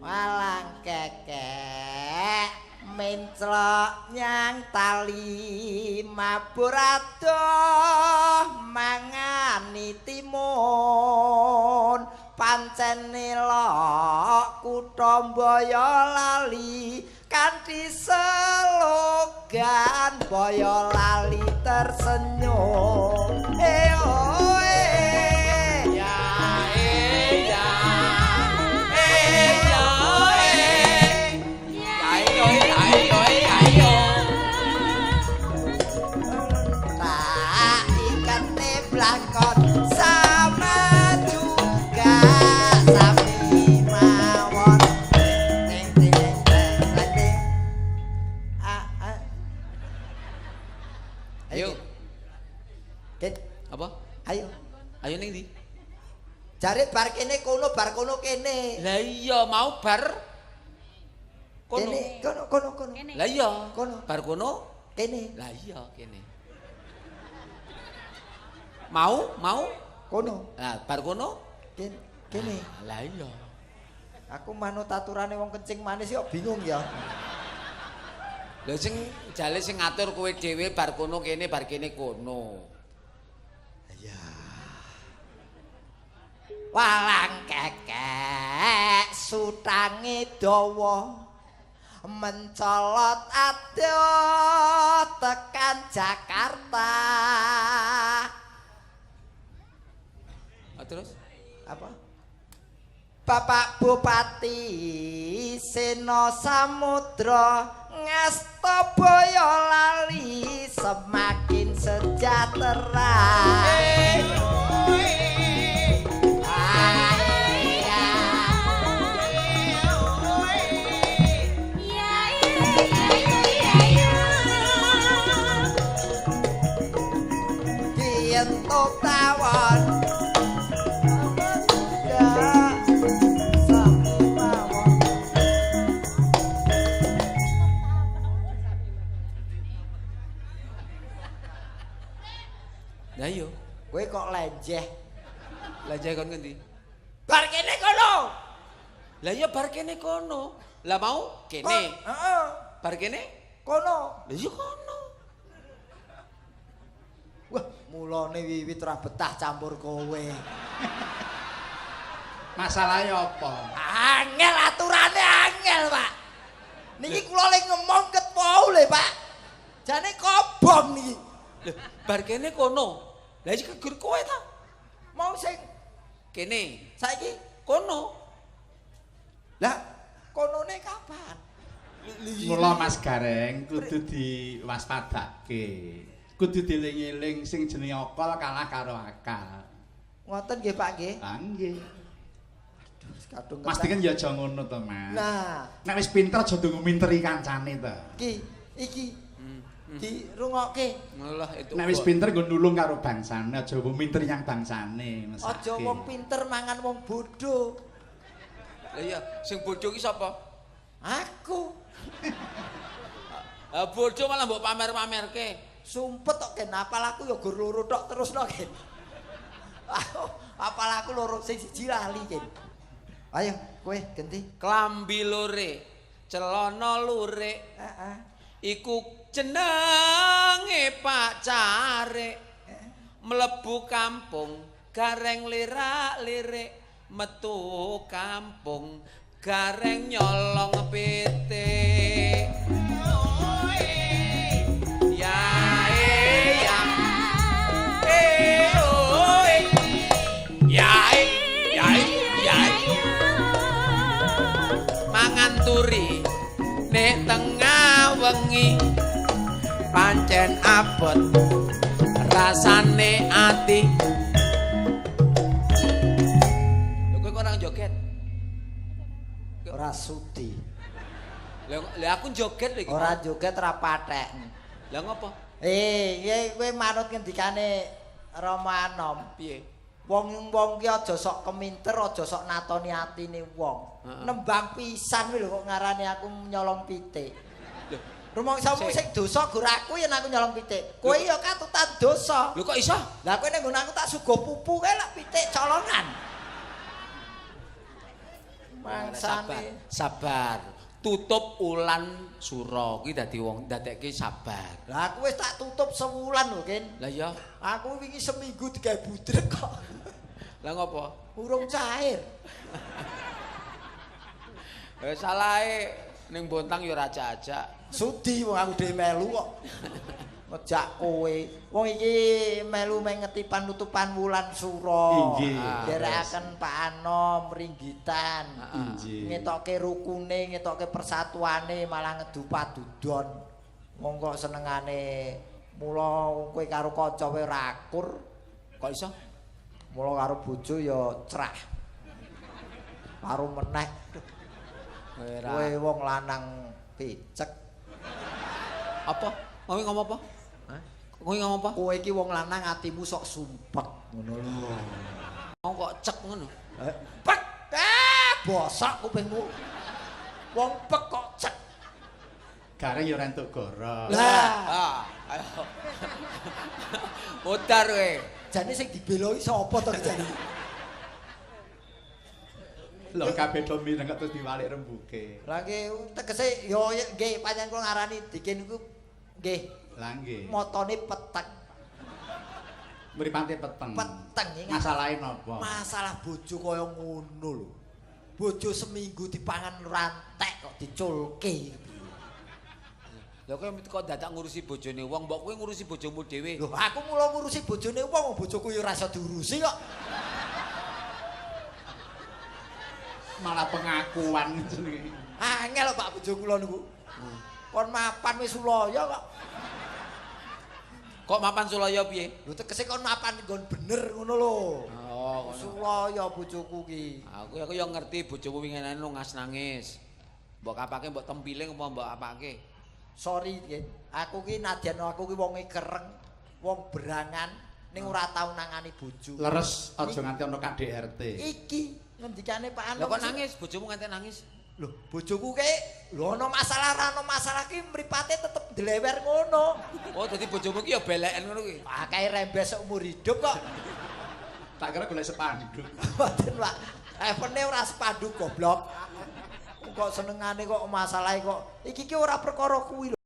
Walang kekek menclok nyang tali mabur adoh mangani timun pancen elok kutha Boyolali kanthi slogan Boyolali tersenyum. Eh oh eh ya eh ya eh ya eh ya ayo ayo ayo tak ikate blangkon sama juga sami mawon ting ting ting ting ting. Ah, ah. Ayo. Ket, Apa? ayo. Ayo ning ndi? Jare bar kene kono, bar kono kene. Lah iya mau bar kono. Kene, kono kono kono. Lah iya, Kono. Bar kono. Kene. Lah iya kene. Mau, mau. Kono. Lah bar kono. Kene, kene. Lah iya. Aku manut aturane wong kencing manis kok bingung ya. Lah sing jale sing ngatur kowe dhewe bar kono kene, bar kene kono. Ya. Walang kekek sutange dawa mencolot adoh tekan Jakarta. Ah, terus apa? Bapak Bupati Seno Samudra ngasta Boyolali semakin sejahtera. Dientuk tawon sami mawon. Lah iya. Kowe kok lenjeh? Lenjeh kon ngendi? Bar kene kono. Lah iya bar kene kono. Lah mau kene. Heeh. Bar kene kono. Lah iya kono. Wah, mulane wiwit ora betah campur kowe. Masalahe apa? Angel aturane angel, Pak. Niki kula le ngomong ket wau le, Pak. Jane kobong niki. Lho, bar kene kono. Lah iki kegur kowe ta? Mau sing kene. Saiki kono. Lah, konone kapan? Mula Mas Gareng kudu diwaspadake. Kudu dieling-eling sing jenenge akal kalah karo akal. Ngoten nggih, Pak nggih. Ha nggih. Aduh, kadung Mas Diken ya aja ngono to, Mas. Nah, nek wis pinter aja ndonga minteri kancane to. Iki iki dirungokke. Malah itu. Nek wis pinter nggo nulung karo bangsane, aja mbok minteri nyang bangsane, mesake. Aja wong pinter mangan wong bodho. Lah iya, sing bodho ki sapa? Aku. Lah bodho malah mbok pamer-pamerke. Sumpet kok ken apal aku ya gur loro tok terusno ken. Apal aku loro sing siji lali ken. Ayo kowe genti. Klambi lore, celana lurik. Heeh. Iku jenenge Pak Carik. Mlebu kampung gareng lirak-lirik, metu kampung gareng nyolong pitik. Ya ya eh oh ya ya ya mangan turi nek tengah wengi pancen abot rasane ati. Lho kowe kok ora joget? Ora sudi. Lah aku joget lho iki. Ora joget ora pathek. Lah ngopo? Eh, kowe manut ngendikane Rama Anom. Piye? Wong-wong ki aja sok keminter, aja sok natoni atine wong. Nembang pisan kuwi lho kok ngarani aku nyolong pitik. Lho, rumangsamu sing dosa gur aku yen aku nyolong pitik. Kowe ya katutan dosa. Lho kok iso? Lah kowe ning nggon aku tak suguh pupu kae lak pitik colongan. Mangsane Sabar. Tutup ulan sura kuwi dadi wong dadekke sabar. Lah aku wis tak tutup sewulan lho, Kin. Lah iya, Aku wingi seminggu digawe budrek kok. Lah ngopo? Urung cair. Eh salahe ning Bontang ya ora ajak-ajak. Sudi wong aku dhewe melu kok. Ngejak kowe. Wong iki melu mengeti panutupan wulan sura. Inggih. Nderekaken Pak Anom ringgitan. Inggih. Ngetokke rukune, ngetokke persatuane malah ngedu padudon. Wong kok senengane mula kowe karo kanca kowe ora akur, Kok iso? Mula karo bojo ya crah. Karo meneh Kowe ora. kowe wong lanang picek. Apa? Kowe ngomong apa? Hah? Kowe ngomong apa? Kowe iki wong lanang atimu sok sumpek ngono lho. Wong kok cek ngono. Eh, pek. Bosok kupingmu. Wong pek kok cek. Gareng ya ora entuk goro. Lah, Ah, ayo. Modar kowe. Jane sing dibeloi sapa to jane? Lho kabeh do mireng kok terus diwalik rembuke. Lah nggih tegese ya nggih pancen kula ngarani Dikin niku nggih Lah nggih. motone peteng. Mripate peteng. Peteng iki. Masalahe napa? Masalah bojo kaya ngono lho. Bojo seminggu dipangan rantek kok diculke. Lah kowe kok dadak ngurusi bojone wong, mbok kowe ngurusi bojomu dhewe. Lho aku mula ngurusi bojone wong, bojoku ya ora iso diurusi kok. Malah pengakuan jenenge. Angel kok Pak bojo kula niku. Kon mapan wis sulaya kok. Kok mapan sulaya piye? Lho tegese kon mapan nggon bener ngono lho. Oh, ngono. Sulaya bojoku ki. Aku yo ngerti bojomu winginane nungas nangis. Mbok kapake mbok tempiling apa mbok apake? Sorry nggih. Aku ki nadyan aku ki wonge kereng, wong berangan ning ora tau nangani bojo. Leres aja nganti ana KDRT. Iki ngendikane Pak Anom. Lah kok nangis? Bojomu nganti nangis? Lho, bojoku ki lho ana masalah ra ana masalah ki mripate tetep ndlewer ngono. Oh, dadi bojomu ki ya beleken ngono kuwi. Pakai rembes seumur hidup kok. Tak kira golek spanduk. Mboten, Pak. Evene ora spanduk goblok. Kok senengane kok masalahe kok iki ki ora perkara kuwi lho.